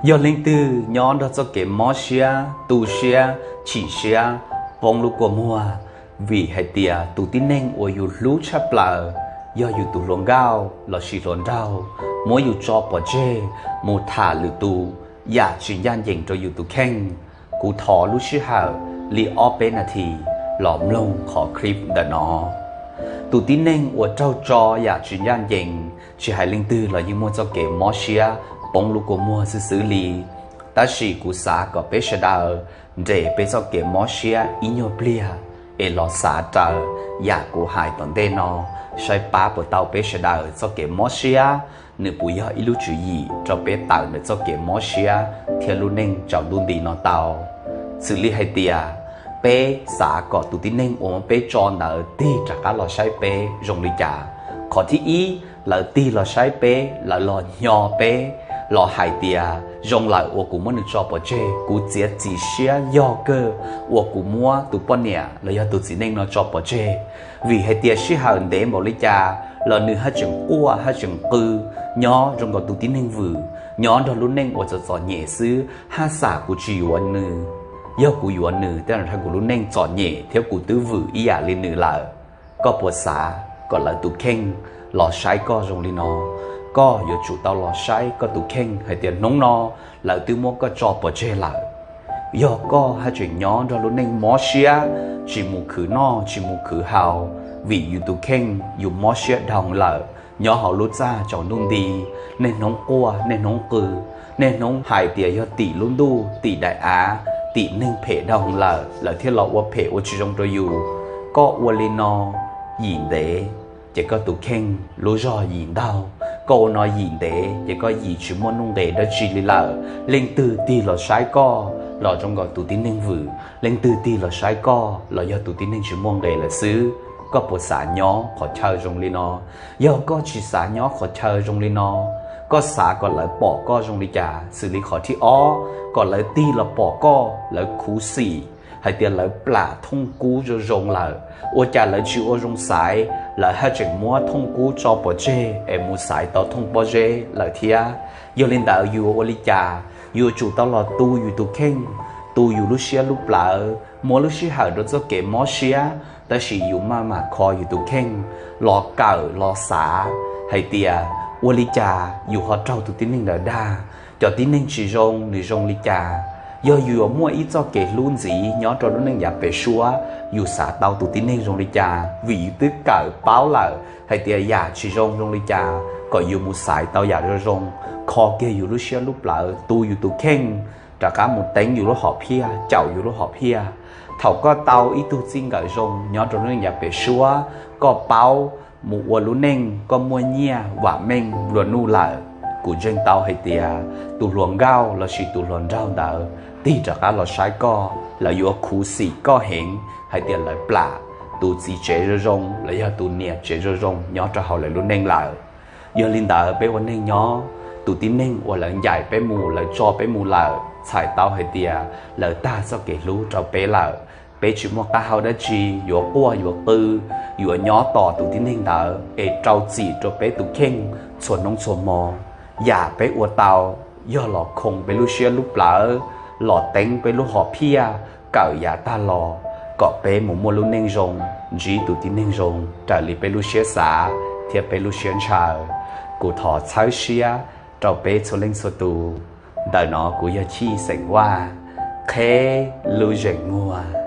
Yog leej twg nyob nrog txoj kev mob siab, tu siab, chim siab, poob lub kua muag, vim hais tias tus tib neeg uas yus hlub tshaj plaws yog yus tus hluas nkauj lossis hluas nraug muab yus tso pov tseg mus tham lwm tus yam tsis ncaj ncees rau yus tus kheej. Kuv thov lub sij hawm li ob peb nas this los mloog qhov clip ntawm no. Tus tib neeg uas raug tso yam tsis ncaj ncees, tsis hais leej twg los yeej muaj txoj kev mob siab poob lub kua muag xwb xwb li. Tab sis kuv xav kom peb sawv daws nres peb txoj kev mob siab ib nyuag pliag es los xav raws yam kuv hais tom ntej no, saib pab puas tau peb sawv daws txoj kev mob siab, nws puas yog ib lub tswv yim rau peb tawm ntawm txoj kev mob siab thiab lub neej tsaus ntuj nti no tau. Xws li hais tias peb xav kom tus tib neeg uas muab peb tso ntawd tig rov qab los saib peb zoo li cas. Qhov thib ib, lawv tig los saib peb, lawv los nyo peb, los hais tias zoo lawm uas kuv muab nws tso pov tseg, kuv txiav txim siab yog kawg uas kuv muab tus poj niam los yog tus txiv neej no tso pov tseg. Vim hais tias sij hawm ntev npaum li cas los nws haj tseem quaj haj tseem qw, nyob zoo nkaus tus tib neeg vwm, nyob nrog lub neej uas txom txom nyem xwb, haj xam kuv tsis yuav nws. Yog kuv yuav nws tej zaum kuv lub neej txom nyem thiab kuv twb vwm ib yam li nws lawm. Koj puas xav kom lawv tus kheej los saib koj zoo li no? Koj yuav tsum tau los saib koj tus kheej hais tias hnub no lawv twb muab koj tso pov tseg lawm. Yog koj haj tseem nyob nrog lub neej mob siab, tsis mus khwv noj tsis mus khwv haus, vim yus tus kheej yus mob siab dhau lawm, nyob hauv lub txaj tsaus ntuj nti, niaj hnub quaj niaj hnub qw, niaj hnub hais tias yog tim lub ntuj tim daim av, tim neeg phem dhau lawm lawv thiaj los ua phem ua tsis zoo rau yus. Koj ua li no yim ntev ces koj tus kheej lub zog yim ntaug. Koj ua no yim ntev ces koj yim tsis muaj nuj nqes dab tsi li lawm. Leej twg tig los saib koj los zoo nkaus tus tib neeg vwm, leej twg tig los saib koj los yog tus tib neeg tsis muaj nqes lawm xwb. Koj puas xav nyob qhov chaw zoo li no? Yog koj tsis xav nyob qhov chaw zoo li no, koj xav kom lawv pom koj zoo li cas? Xws li qhov thib ob, kom lawv tig los pom koj, lawv khuv xim hais tias lawv plam thooj kub zoo zoo lawm, ua cas lawv tsis ua zoo xaiv, lawv haj tseem muab thooj kub tso pov tseg es mus xaiv tau thooj pob zeb lawm thiab. Yog li ntawd yus yuav ua li cas? Yuav tsum tau los tu yus tus kheej, tu yus lub siab lub plawv, muab lub sij hawm rau txoj kev mob siab, tab sis yus maj mam kho yus tus kheej, los kawm los xav hais tias ua li cas yus ho raug tus tib neeg ntawd dag, cov tib neeg tsis zoo nws zoo li cas. Yog yus yuav muaj ib txoj kev hlub ntxiv nyob rau lub neej yav pem suab, yus xav tau tus tib neeg zoo li cas, vim yus twb kawm paub lawm hais tias yam tsis zoo zoo li cas, kom yus mus xaiv tau yam zoo zoo, kho kiag yus lub siab lub plawv, tu yus tus kheej, rov qab mus teeb yus lub hom phiaj, caum yus lub hom phiaj. Thaum koj tau ib tug txij nkawm zoo nyob rau lub neej yav pem suab, koj paub mus ua lub neej, koj muaj nyiaj vam meej nplua nuj lawm, kuv ntseeg tau hais tias tus hluas nkauj lossis tus hluas nraug ntawd tig rov qab los saib koj, lawv yuav khuv xim koj heev hais tias lawv plam tus txiv tsev zoo zoo los yog tus niam tsev zoo zoo nyob rau hauv lawv lub neej lawm. Yog li ntawd peb ua neeg nyob, tus tib neeg uas lawv ncaim peb mus, lawv tso peb mus lawm, txhais tau hais tias lawv tag txoj kev hlub rau peb lawm. Peb tsis muaj qab hau dab tsi yuav quaj yuav qw, yuav nyob tos tus tib neeg ntawd es rau txim rau peb tus kheej txhua hnub txhua hmo. Yam peb ua tau yog los khoo peb lub siab lub plawv, los teeb peb lub hom phiaj, kawm yav tag los kom peb mus muaj lub neej zoo, ntsib tus tib neeg zoo raws li peb lub siab xav thiab peb lub siab ntshaw. Kuv thov txhawb siab rau peb txhua leej txhua tus. Ntawm no kuv yog Chij xeem Vaj, qheb lub zeem muag.